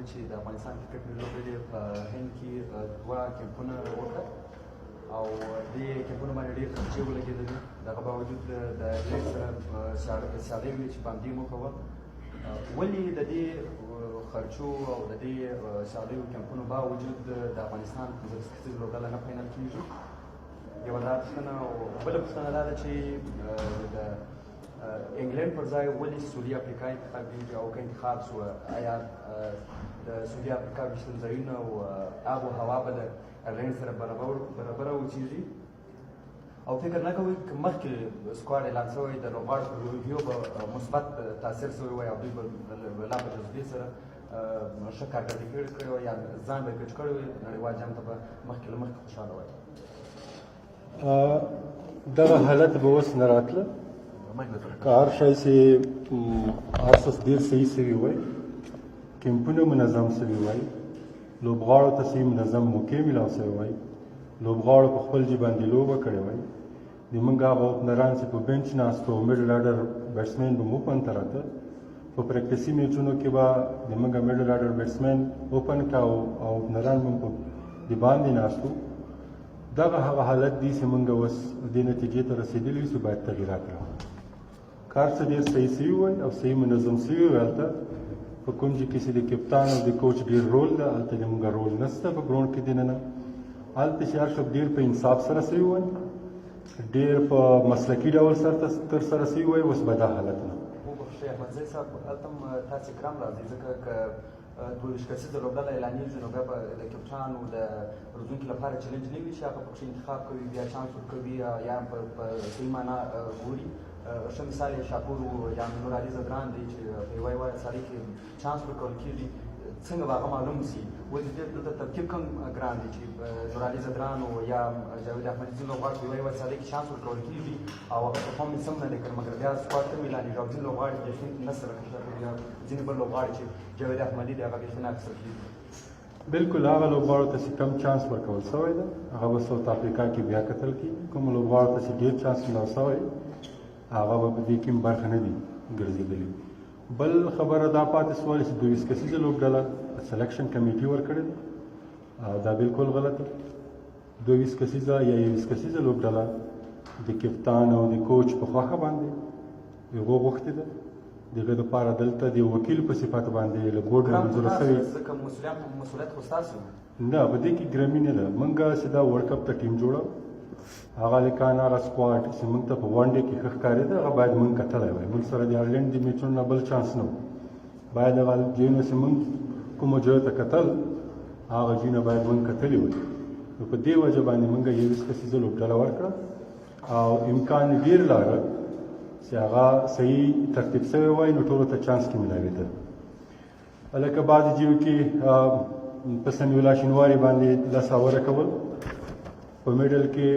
چې د افغانستان کرکټ ملي لوبډلې په هند کې دوه کمپونه وکړل او دې کمپونو باندې ډېر خرچې ولګېدلې. د هغه باوجود د ایرلینډ سره سیالۍ وې چې په همدې موخه وه. ولې د دې خرچو او د دې سیالیو کمپونو باوجود د افغانستان 15 کسیزه لوبډله نه فاینل کېږي؟ یوه دا پوښتنه. او بله پوښتنه دا ده چې د انګلند پر ځای ولې سویلي افریقا انتخابېږي، او که انتخاب سوه، آیا د سویلي افریقا ویشتنځایونه او آب و هوا به د ایرلینډ سره برابره اوسېږي؟ او فکر نه کوئ که مخکې سکواډ اعلان شوی، د لوبغاړو پر روحیو به مثبت تاثیر شوی وای او دوی به لا په جذبې سره ښه کارکردګي کړې وای یا ځان به یې پېچ کړی وای، نړیوال جام ته به مخکې له مخکې خوشحاله وای؟ دغه حالت به اوس نه راتله که هر شی چې هر څه ډېر صحیح سوي وای، کمپونه منظم سوي وای، لوبغاړو ته صحیح منظم موقع میلاو سوی وای، لوبغاړو په خپل جی باندې لوبه کړې وای. د موږ هغه اوپنران چې په بنچ ناست وو، middle order batsman به مو اوپن ته راته، په پریکټسي میچونو کې به د موږ middle order batsman open کاو او اوپنران به په د باندې ناست وو. دغه هغه حالت دی چې موږ اوس دې نتیجې ته رسېدلي یو چې باید تغیرات راوړو. کار څه ډېر صحیح سوي وای او صحیح منظم سوي وای، هلته په کوم ځای کې چې د کپتان او د کوچ ډېر رول ده، هلته د موږ رول نشته په ګراونډ کې دننه. هلته چې هر څوک ډېر په انصاف سره سوي وای، ډېر په مسلکي ډول سره تر سره سوي وای، اوس به دا حالت نه. وبخښئ احمدزی صاحب، هلته هم تاسې ګرام راځئ، ځکه که 22 کسیزه لوبډله اعلانېږي، نو بیا به د کپټان او د روزونکي لپاره چلنج نه وي چې هغه پکښې انتخاب کوي، بیا چانس ورکوي یا په صحیح معنا ګوري. ښه مثال یې شاپور و یا نور علي ځدران دی چې په یوه یوه سیالۍ کې چانس ورکول کېږي. څنګه به هغه معلوم سي؟ ولې دلته ترتیب کم ګران دی چې نور علي ځدران او یا جاوید احمدي ځینو لوبغاړو په یوه یوه سیالۍ کې چانس ورکول کېږي او هغه پرفارمنس هم نه دی کړی، مګر بیا سکواډ ته اعلانېږي او ځینې لوبغاړي بیخي نه سره یا ځینې بل لوبغاړي چې جاوید احمدي دی، هغه بیخي نه اخیستل کېږي. بالکل، هغه لوبغاړو ته چې کم چانس ورکول شوی دی، هغه به ساوت افریقا کې بیا کتل کېږي. کوم لوبغاړو ته چې ډېر چانس ملاو شوی، هغه به په دې کې برخه نه دي ګرځېدلي. بل خبره دا پاتې سوه چې 22 کسیزه لوبډله سلیکشن کمیټي ورکړې ده، دا بالکل غلطه. 22 کسیزه یا 21 کسیزه لوبډله د کپتان او د کوچ په خوښه باندې هغو غوښتې ده. د هغه دپاره دلته د وکیل په صفت باندې له بورډ نه منظوره سوې. ځکه مسؤلیت خو ستاسو. نه، په دې کې ګرمي نه ده. موږ چې دا ورلډ کپ ته ټیم جوړو، هغه هلکان، هغه سکواډ چې موږ ته په ون ډے کې ښه ښکارېده، هغه باید موږ کتلی وای. موږ سره د ایرلینډ د میچونو نه بل چانس نه و. باید هغه ځایونه چې موږ کومو ځایو ته کتل، هغه ځایونه باید موږ کتلي وای. نو په دې وجه باندې موږ 21 کسیزه لوبډله ورکړه او امکان ډېر لاره چې هغه صحیح ترتیب سوی وای، نو ټولو ته چانس کې ملاوېده. لکه بعضې ځایو کې په سمیع الله شینواري باندې 10 اوره کول، په middle کې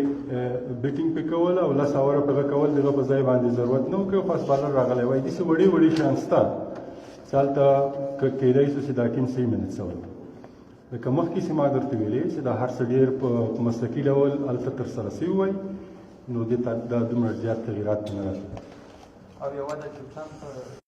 batting پې کول او 10 اوره په هغه کول، دغه په ځای باندې ضرورت نه و که fast bowler راغلی وای. داسې وړې وړې شیان شته چې هلته که کېدای شو چې دا ټیم صحیح منج سوی. لکه مخکې چې ما درته ویلې چې دا هر څه ډېر په مسلکي ډول هلته ترسره سوي وای، نو دې ته دا دومره زیات تغیرات نه راتلل. او یوه د کپتان په